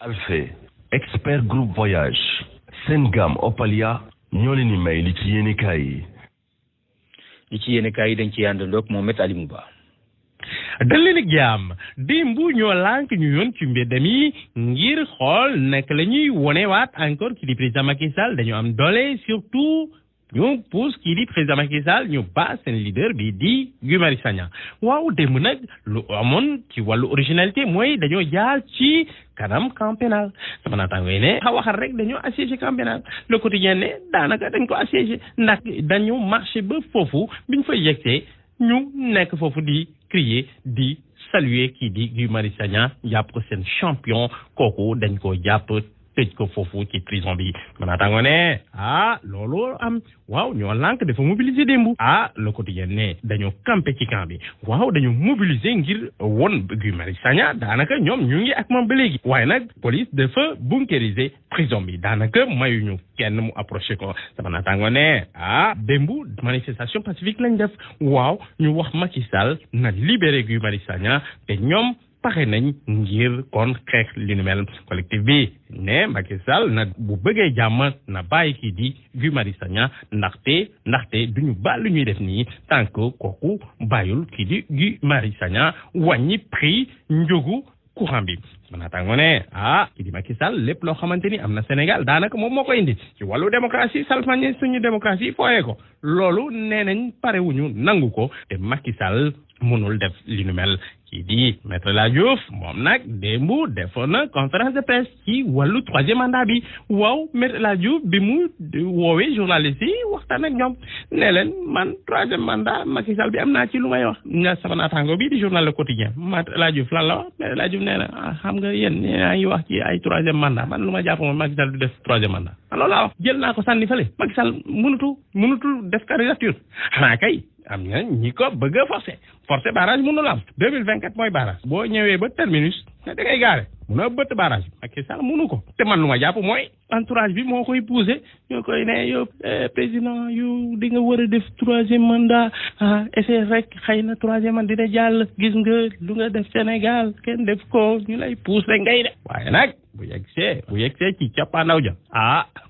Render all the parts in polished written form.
Alphé expert groupe voyage seen gamme Opalia ñoo leen di may li ci yéenekaay yi. li ci yéenekaay yi dañ ci àndandoog Mohamed Ali Ba. dal leen ak jàmm démb ñoo lànk ñu yoon ci mbedd mi ngir xool naka la ñuy wonewaat encore kii di président Macky Sall dañu am doole surtout ñu pousse kii di président Macky Sall ñu ba seen leader bi di Guy Marius Sagna waaw démb nag lu amoon ci wàllu originalité mooy dañoo jaar ci kanam camp pénal sama naataango yi ne waxal rek dañoo assiégé camp pénal le quotidien ne daanaka dañ ko assiégé ndax dañu marché ba foofu biñ fa yegsee ñu nekk foofu di crier di saluer kii di Guy Marius Sagna jàpp ko seen champion kooku dañ ko jàpp tëj ko foofu ci prison bi naataango ne loolu am waaw ñoo lànk dafa mobiliser démb le quotidien ne dañoo campé ci camp bi waaw dañoo mobiliser ngir won Guy Marius Sagna daanaka ñoom ñu ngi ak moom ba léegi waaye nag police dafa bunkériser prison bi daanaka mayuñu kenn mu approché ko sama naataango ne démb manifestation pacifique lañ def waaw ñu wax Macky Sall na libéré Guy Marius Sagna te ñoom pare nañ ngir kon xeex li nu mel collectif bi ne Macky Sall na bu bëggee jàmm na bàyyi kii di Guy Marius Sagna ndaxte duñu baal lu ñuy def nii tant que kooku bàyyul kii di Guy Marius Sagna wàññi prix njëgu courant bi naataango ne kii di Macky Sall lépp loo xamante ni am na Sénégal daanaka moom moo ko indi ci wàllu démocratie salfañe suñu démocratie fooyee ko loolu nee nañ pare wuñu nangu ko te Macky Sall mënul def li nu mel kii di Maître El Hadji Diouf moom nag démb defoon na conférence de presse ci wàllu troisième mandat bi waaw Maître El Hadji Diouf bi mu woowee journaliste yi waxtaan ak ñoom ne leen man troisième mandat Macky Sall bi am naa ci lu may wax nga sama naataango bi di journal Le Quotidien Maître El Hadji Diouf lan la wax Maître El Hadji Diouf nee na xam nga yéen yaa ngi wax ci ay troisième mandat man lu ma jàpp moom Macky Sall du def troisième mandat loolu laa wax jël naa ko sànni fële Macky Sall mënutul def candidature xanaa kay am na ñi ko bëgg a forcé barrage mënul am 2024 mooy barrage boo ñëwee ba terminus da ngay gaare mënoo bëtt barrage Macky Sall mënu ko te man lu ma jàpp mooy entourage bi moo koy poussé ñoo koy ne yow président yu di nga war a def troisième mandat essayé rek xëy na troisième mandat dina jàll gis nga lu nga def Sénégal kenn def ko ñu lay pousse rek ngay de waaye nag bu yegsee ci cappaandaw ja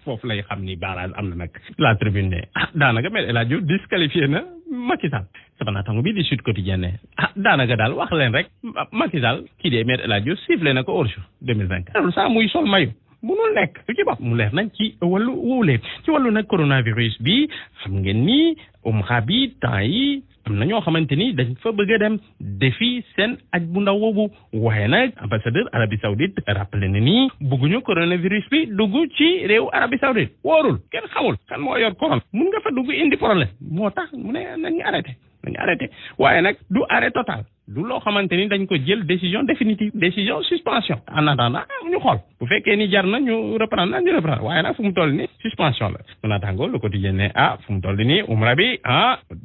foofu lay xam ni barrage am na nag la tribune ne daanaka Maître El Hadji Diouf disqualifié na Macky Sall sama naataango bi di Sud Quotidien ne daanaka daal wax leen rek Macky Sall kii de Maître El Hadji Diouf sifflé na ko hors-jeu 2024 saa muy sol mayu munul nekk du ci bopp mu leer nañ ci wàllu wóolee ci wàllu nag coronavirus bi xam ngeen ni umra bi temps yi am na ñoo xamante ni dañ fa bëgg a dem defi seen aj bu ndaw boobu waaye nag ambassadeur Arabie Saoudite rappelé na ni bëgguñu coronavirus bi dugg ci réew Arabie Saoudite wóorul kenn xamul kan moo yor corona mun nga fa dugg indi problème moo tax mu ne nañu arrêté waaye nag du arrêt total du loo xamante ni dañ ko jël décision définitive décision suspension en attendant ñu xool bu fekkee ni jar na ñu reprendre waaye nag fu mu toll ni suspension la mu naataango Le Quotidien ne fu mu toll ni umra bi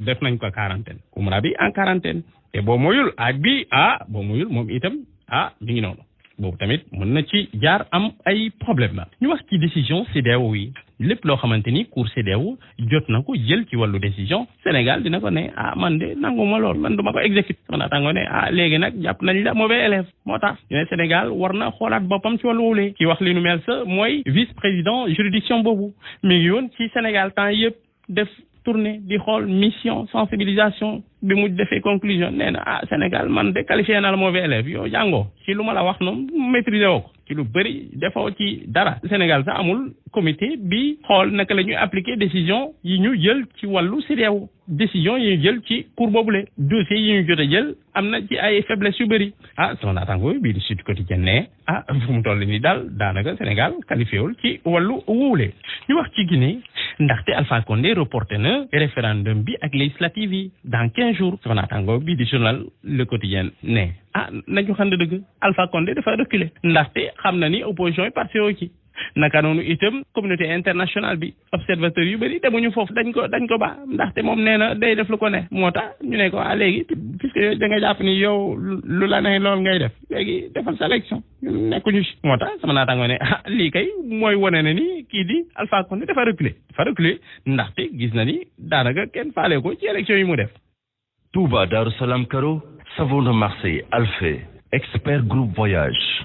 def nañ ko quarantaine umra bi en quarantaine te boo moyul aj bi boo moyul moom itam mi ngi noonu boobu tamit mën na ci jaar am ay problème la ñu wax ci décision CEDEAO yi lépp loo xamante ni cour CEDEAO jot na ko jël ci wàllu décision Sénégal dina ko ne man de nanguma lool man duma ko exécute sama naataango ne léegi nag jàpp nañ la mauvais élève moo tax ñu ne Sénégal war na xoolaat boppam ci wàllu woolee ki wax li nu mel sa mooy vice président juridiction boobu mi ngi woon ci Sénégal temps yëpp def tournée di xool mission sensibilisation bi mu defee conclusion nee na Sénégal man de qualifié na la mauvais élève yow jàngoo ci lu ma la wax noonu maîtriser woo ko ci lu bëri defoo ci dara Sénégal sax amul comité bi xool naka la ñuy appliquer décision yi ñu jël ci wàllu CEDEAO décision yi ñu jël ci cour boobule dossier yi ñu jot a jël am na ci ay faiblesse yu bëri sama naataango bii di Sud Quotidien ne fu mu toll nii daal daanaka Sénégal qualifié wul ci wàllu wuule ñu wax ci Guinée ndaxte Alpha Condé reporté na référendum bi ak législative yi dans 15 jours sama naataango bii di journal Le Quotidien ne nañu xam ne dëgg Alpha Condé dafa reculer ndaxte xam na ni opposition yi parti ci naka noonu itam communauté internationale bi observateurs yu bëri demuñu foofu dañ ko ba ndaxte moom nee na day def lu ko ne moo tax ñu ne ko léegi puisque da nga jàpp ni yow lu la ne loolu ngay def léegi defal sélection nekkuñu si moo tax sama naataango ne lii kay mooy wane na ni kii di Alpha Condé dafa reculer ndaxte gis na ni daanaka kenn faale ko ci élection yi mu def. Touba Darou Salam Karo savon de Marseille Alphé expert groupe voyage